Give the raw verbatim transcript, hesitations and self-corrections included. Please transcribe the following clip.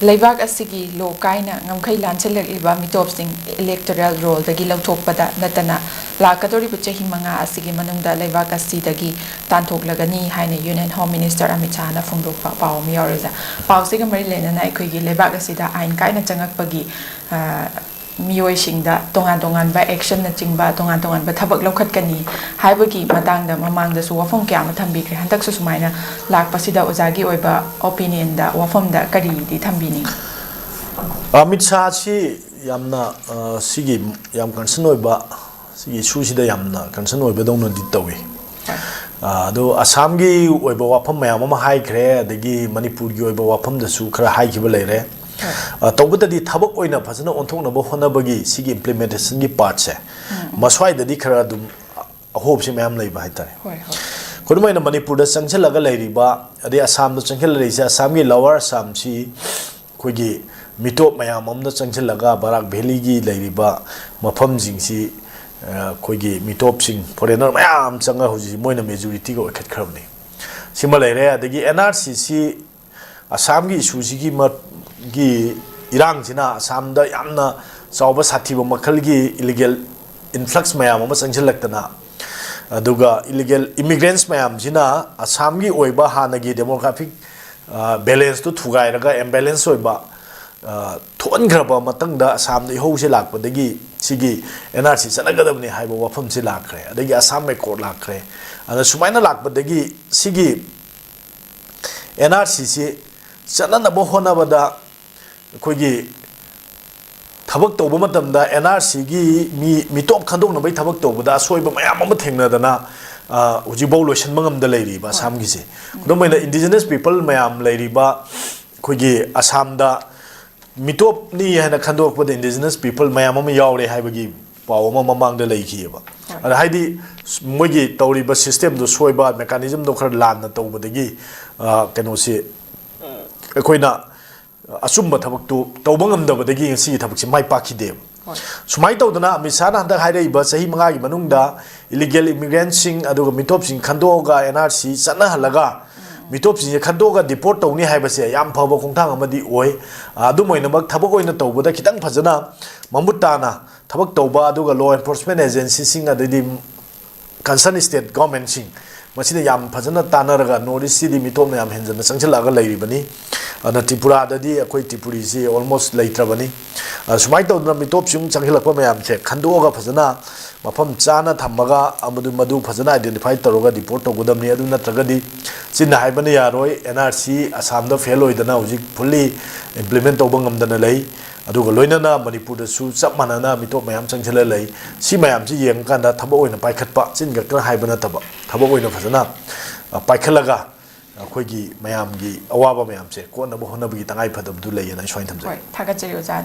ꯂꯩꯕꯥꯛ ꯑꯁꯤꯒꯤ ꯂꯣ ꯀꯥꯏꯅ ꯉꯝꯈꯩ ꯂꯥꯟꯁꯤꯜꯂꯛꯂꯤꯕ ꯃꯤꯇꯣꯞꯁꯤꯡ electoral roll ꯗꯒꯤ ꯂꯧꯊꯣꯛꯄꯗ ꯅꯠꯇꯅ ꯂꯥꯛꯀꯗꯧꯔꯤꯕ ꯆꯍꯤ ꯃꯉꯥ ꯑꯁꯤꯒꯤ ꯃꯅꯨꯡꯗ ꯂꯩꯕꯥꯛ ꯑꯁꯤꯗꯒꯤ ꯇꯥꯟꯊꯣꯛꯂꯒꯅꯤ ꯍꯥꯏꯅ Union Home Minister ꯑꯃꯤꯠ ꯁꯥꯍꯅ ꯐꯣꯡꯗꯣꯛꯄ ꯄꯥꯎ ꯑꯃ ꯌꯥꯎꯔꯤꯁꯦ꯫ ꯄꯥꯎꯁꯤꯒ ꯃꯔꯤ ꯂꯩꯅꯅ ꯑꯩꯈꯣꯏꯒꯤ ꯂꯩꯕꯥꯛ ꯑꯁꯤꯗ ꯑꯥꯏꯟ ꯀꯥꯏꯅ ꯆꯪꯉꯛꯄꯒꯤ, ꯑ, ꯃꯤꯑꯣꯏꯁꯤꯡꯗ ꯇꯣꯉꯥꯟ ꯇꯣꯉꯥꯟꯕ actionꯅꯆꯤꯡꯕ, ꯇꯣꯉꯥꯟ ꯇꯣꯉꯥꯟꯕ ꯊꯕꯛ ꯂꯧꯈꯠꯀꯅꯤ ꯍꯥꯏꯕꯒꯤ ꯃꯇꯥꯡꯗ ꯃꯃꯥꯡꯗꯁꯨ ꯋꯥꯐꯝ ꯀꯌꯥ ꯑꯃ ꯊꯝꯕꯤꯈ꯭ꯔꯦ꯫ ꯍꯟꯗꯛꯁꯨ ꯁꯨꯃꯥꯏꯅ ꯂꯥꯛꯄꯁꯤꯗ ꯑꯣꯖꯥꯒꯤ ꯑꯣꯏꯕ opinionꯗ, ꯋꯥꯐꯝꯗ ꯀꯔꯤꯗꯤ ꯊꯝꯕꯤꯅꯤꯡꯉꯤ? ꯑꯃꯤꯠ ꯁꯥꯍꯁꯤ ꯌꯥꯝꯅ, ꯑ, ꯁꯤꯒꯤ ꯌꯥꯝ concern ꯑꯣꯏꯕ, ꯁꯤꯒꯤ issueꯁꯤꯗ ꯌꯥꯝꯅ concern ꯑꯣꯏꯕꯗꯧꯅꯗꯤ ꯇꯧꯏ꯫ ꯑ, ꯑꯗꯣ ꯑꯁꯥꯝꯒꯤ ꯑꯣꯏꯕ ꯋꯥꯐꯝ ꯃꯌꯥꯝ ꯑꯃ ꯍꯥꯏꯈ꯭ꯔꯦ, ꯑꯗꯒꯤ ꯃꯅꯤꯄꯨꯔꯒꯤ ꯑꯣꯏꯕ ꯋꯥꯐꯝꯗꯁꯨ ꯈꯔ ꯍꯥꯏꯈꯤꯕ ꯂꯩꯔꯦ꯫ ꯑ, ꯇꯧꯕꯇꯗꯤ ꯊꯕꯛ ꯑꯣꯏꯅ ꯐꯖꯅ ꯑꯣꯟꯊꯣꯛꯅꯕ ꯍꯣꯠꯅꯕꯒꯤ ꯁꯤꯒꯤ implementationꯒꯤ partꯁꯦ, ꯃꯁ꯭ꯋꯥꯏꯗꯗꯤ ꯈꯔ ꯑꯗꯨꯝ ꯑꯍꯣꯕꯁꯤ ꯃꯌꯥꯝ ꯂꯩꯕ ꯍꯥꯏꯇꯥꯔꯦ꯫ ꯍꯣꯏ, ꯍꯣꯏ꯫ ꯈꯨꯗꯝ ꯑꯣꯏꯅ ꯃꯅꯤꯄꯨꯔꯗ ꯆꯪꯁꯤꯜꯂꯒ ꯂꯩꯔꯤꯕ, ꯑꯗꯩ ꯑꯁꯥꯝꯗ ꯆꯪꯁꯤꯜꯂ ꯂꯩꯔꯤꯁꯦ, ꯑꯁꯥꯝꯒꯤ Lower ꯑꯁꯥꯝꯁꯤ ꯑꯩꯈꯣꯏꯒꯤ ꯃꯤꯇꯣꯞ ꯃꯌꯥꯝ ꯑꯃꯅ ꯆꯪꯁꯤꯜꯂꯒ ꯕꯔꯥꯛ ꯚꯦꯂꯤꯒꯤ ꯂꯩꯔꯤꯕ ꯃꯐꯝꯁꯤꯡꯁꯤ, ꯑ, ꯑꯩꯈꯣꯏꯒꯤ ꯃꯤꯇꯣꯞꯁꯤꯡ, foreigner ꯃꯌꯥꯝ ꯆꯪꯉ ꯍꯧꯖꯤꯛ ꯃꯣꯏꯅ majorityꯒ ꯑꯣꯏꯈꯠꯈ꯭ꯔꯕꯅꯤ꯫ ꯁꯤꯃ ꯂꯩꯔꯦ꯫ ꯑꯗꯒꯤ NRCꯁꯤ ꯑꯁꯥꯝꯒꯤ issueꯁꯤꯒꯤ ꯃ-, ꯒꯤ ꯏꯔꯥꯡꯁꯤꯅ ꯑꯁꯥꯝꯗ ꯌꯥꯝꯅ ꯆꯥꯎꯕ ꯁꯥꯊꯤꯕ ꯃꯈꯜꯒꯤ illegal influx ꯃꯌꯥꯝ ꯑꯃ ꯆꯪꯁꯤꯜꯂꯛꯇꯅ, ꯑꯗꯨꯒ illegal immigrants ꯃꯌꯥꯝꯁꯤꯅ ꯑꯁꯥꯝꯒꯤ ꯑꯣꯏꯕ ꯍꯥꯟꯅꯒꯤ demographic, ꯑ, balanceꯇꯨ ꯊꯨꯒꯥꯏꯔꯒ imbalance ꯑꯣꯏꯕ, ꯑ, ꯊꯣꯛꯍꯟꯈ꯭ꯔꯕ ꯃꯇꯨꯡꯗ ꯑꯁꯥꯝꯗ ꯏꯍꯧꯁꯦ ꯂꯥꯛꯄꯗꯒꯤ ꯁꯤꯒꯤ NRC ꯆꯠꯅꯒꯗꯕꯅꯤ ꯍꯥꯏꯕ ꯋꯥꯐꯝꯁꯦ ꯂꯥꯛꯈ꯭ꯔꯦ, ꯑꯗꯒꯤ Assam Accord ꯂꯥꯛꯈ꯭ꯔꯦ꯫ ꯑꯗ ꯁꯨꯃꯥꯏꯅ ꯂꯥꯛꯄꯗꯒꯤ ꯁꯤꯒꯤ NRCꯁꯤ ꯆꯠꯅꯅꯕ ꯍꯣꯠꯅꯕꯗ ꯑꯩꯈꯣꯏꯒꯤ ꯊꯕꯛ ꯇꯧꯕ ꯃꯇꯝꯗ NRCꯒꯤ ꯃꯤ, ꯃꯤꯇꯣꯞ ꯈꯟꯗꯣꯛꯅꯕꯒꯤ ꯊꯕꯛ ꯇꯧꯕꯗ ꯑꯁꯣꯏꯕ ꯃꯌꯥꯝ ꯑꯃ ꯊꯦꯡꯅꯗꯅ, ꯑ, ꯍꯧꯖꯤꯛꯐꯥꯎ ꯂꯣꯏꯁꯤꯟꯕ ꯉꯝꯗ ꯂꯩꯔꯤꯕ ꯑꯁꯥꯝꯒꯤꯁꯦ꯫ ꯈꯨꯗꯝ ꯑꯣꯏꯅ indigenous people ꯃꯌꯥꯝ ꯂꯩꯔꯤꯕ ꯑꯩꯈꯣꯏꯒꯤ ꯑꯁꯥꯝꯗ ꯃꯤꯇꯣꯞꯅꯤ ꯍꯥꯏꯅ ꯈꯟꯗꯣꯛꯄꯗ indigenous people ꯃꯌꯥꯝ ꯑꯃ ꯌꯥꯎꯔꯦ ꯍꯥꯏꯕꯒꯤ ꯄꯥꯎ ꯑꯃ ꯃꯃꯥꯡꯗ ꯂꯩꯈꯤꯑꯕ꯫ ꯑꯗ ꯍꯥꯏꯗꯤ ꯃꯣꯏꯒꯤ ꯇꯧꯔꯤꯕ systemꯗꯣ ꯁꯣꯏꯕ, mechanismꯗꯣ ꯈꯔ ꯂꯥꯟꯅ ꯇꯧꯕꯗꯒꯤ, ꯑ, ꯀꯩꯅꯣꯁꯤ ꯑꯩꯈꯣꯏꯅ ꯑꯆꯨꯝꯕ ꯊꯕꯛꯇꯨ ꯇꯧꯕ ꯉꯝꯗꯕꯗꯒꯤ ꯉꯁꯤꯒꯤ ꯊꯕꯛꯁꯤ ꯃꯥꯏ ꯄꯥꯛꯈꯤꯗꯦꯕ꯫ ꯁꯨꯃꯥꯏꯅ ꯇꯧꯗꯅ ꯑꯃꯤꯠ ꯁꯥꯍꯅ ꯍꯟꯗꯛ ꯍꯥꯏꯔꯛꯏꯕ ꯆꯍꯤ ꯃꯉꯥꯒꯤ ꯃꯅꯨꯡꯗ illegal immigrantꯁꯤꯡ ꯑꯗꯨꯒ ꯃꯤꯇꯣꯞꯁꯤꯡ ꯈꯟꯗꯣꯛꯑꯒ NRC ꯆꯠꯅꯍꯜꯂꯒ ꯃꯤꯇꯣꯞꯁꯤꯡꯁꯦ ꯈꯟꯗꯣꯛꯑꯒ deport ꯇꯧꯅꯤ ꯍꯥꯏꯕꯁꯦ ꯌꯥꯝ ꯐꯕ ꯈꯣꯡꯊꯥꯡ ꯑꯃꯗꯤ ꯑꯣꯏ꯫ ꯑꯗꯨꯝ ꯑꯣꯏꯅꯃꯛ, ꯊꯕꯛ ꯑꯣꯏꯅ ꯇꯧꯕꯗ ꯈꯤꯇꯪ ꯐꯖꯅ ꯃꯃꯨꯠ ꯇꯥꯅ ꯊꯕꯛ ꯇꯧꯕ, ꯑꯗꯨꯒ law enforcement agencyꯁꯤꯡ, ꯑꯗꯩꯗꯤ concern state governmentꯁꯤꯡ, ꯃꯁꯤꯗ ꯌꯥꯝ ꯐꯖꯅ ꯇꯥꯟꯅꯔꯒ, North Eastꯁꯤꯗꯤ ꯃꯤꯇꯣꯞꯅ ꯌꯥꯝ ꯍꯦꯟꯖꯟꯅ ꯆꯪꯁꯤꯜꯂꯛꯑꯒ ꯂꯩꯔꯤꯕꯅꯤ꯫ ꯑꯗꯨꯅ ꯇ꯭ꯔꯤꯄꯨꯔꯥꯗꯗꯤ ꯑꯩꯈꯣꯏ ꯇ꯭ꯔꯤꯄꯨꯔꯤꯁꯤ almost ꯂꯩꯇ꯭ꯔꯕꯅꯤ꯫ ꯑ, ꯁꯨꯃꯥꯏꯅ ꯇꯧꯗꯅ ꯃꯤꯇꯣꯞꯁꯤꯡ ꯆꯪꯁꯤꯜꯂꯛꯄ ꯃꯌꯥꯝꯁꯦ ꯈꯟꯗꯣꯛꯑꯒ, ꯐꯖꯅ ꯃꯐꯝ ꯆꯥꯅ ꯊꯝꯃꯒ, ꯑꯃꯗꯨ, ꯃꯗꯨ ꯐꯖꯅ identify ꯇꯧꯔꯒ deport ꯇꯧꯒꯗꯕꯅꯤ꯫ ꯑꯗꯨ ꯅꯠꯇ꯭ꯔꯒꯗꯤ, ꯆꯤꯟꯅ ꯍꯥꯏꯕꯅ ꯌꯥꯔꯣꯏ, NRC ꯑꯁꯥꯝꯗ fail ꯑꯣꯏꯗꯅ ꯍꯧꯖꯤꯛ fully implement ꯇꯧꯕ ꯉꯝꯗꯅ ꯂꯩ꯫ ꯑꯗꯨꯒ ꯂꯣꯏꯅꯅ ꯃꯅꯤꯄꯨꯔꯗꯁꯨ ꯆꯞ ꯃꯥꯟꯅꯅ ꯃꯤꯇꯣꯞ ꯃꯌꯥꯝ ꯆꯪꯁꯤꯜꯂ ꯂꯩ꯫ ꯁꯤ ꯃꯌꯥꯝꯁꯤ ꯌꯦꯡꯉꯀꯥꯟꯗ ꯊꯕꯛ ꯑꯣꯏꯅ ꯄꯥꯏꯈꯠꯄ, ꯆꯤꯟ ꯈꯛꯇꯅ ꯍꯥꯏꯕ ꯅꯠꯇꯕ, ꯊꯕꯛ ꯑꯣꯏꯅ ꯐꯖꯅ, ꯑ, ꯄꯥꯏꯈꯠꯂꯒ ꯑꯩꯈꯣꯏꯒꯤ ꯃꯌꯥꯝꯒꯤ ꯑꯋꯥꯕ ꯃꯌꯥꯝꯁꯦ ꯀꯣꯛꯅꯕ ꯍꯣꯠꯅꯕꯒꯤ ꯇꯉꯥꯏ ꯐꯗꯕꯗꯨ ꯂꯩꯌꯦꯅ ꯑꯩ ꯁꯨꯃꯥꯏꯅ ꯊꯝꯖꯒꯦ꯫ ꯍꯣꯏ, ꯊꯥꯒꯠꯆꯔꯤ ꯑꯣꯖꯥ꯫